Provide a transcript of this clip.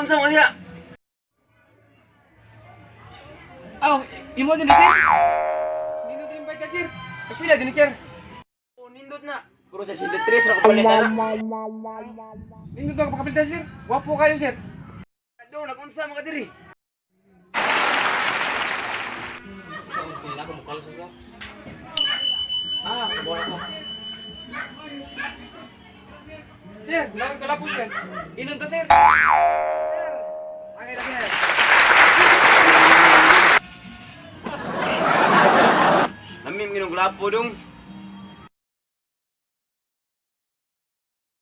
Nagunsa mo diha? Aw, imo din ni sir. Nindot din pa sir. Kapila din ni sir. Oh, nindot na. Pero sa 63 ra ko palit ana. Nindot ka pakapilta sir. Wapo kayo sir. Dong, nagunsa mo ka diri? Sa ko nila ko mukha sa. Ah, kabuha na to. Sir, lagi ka lapo sir. Inon ta sir. Sir, okay na sir. Lamim ginong glapo dong.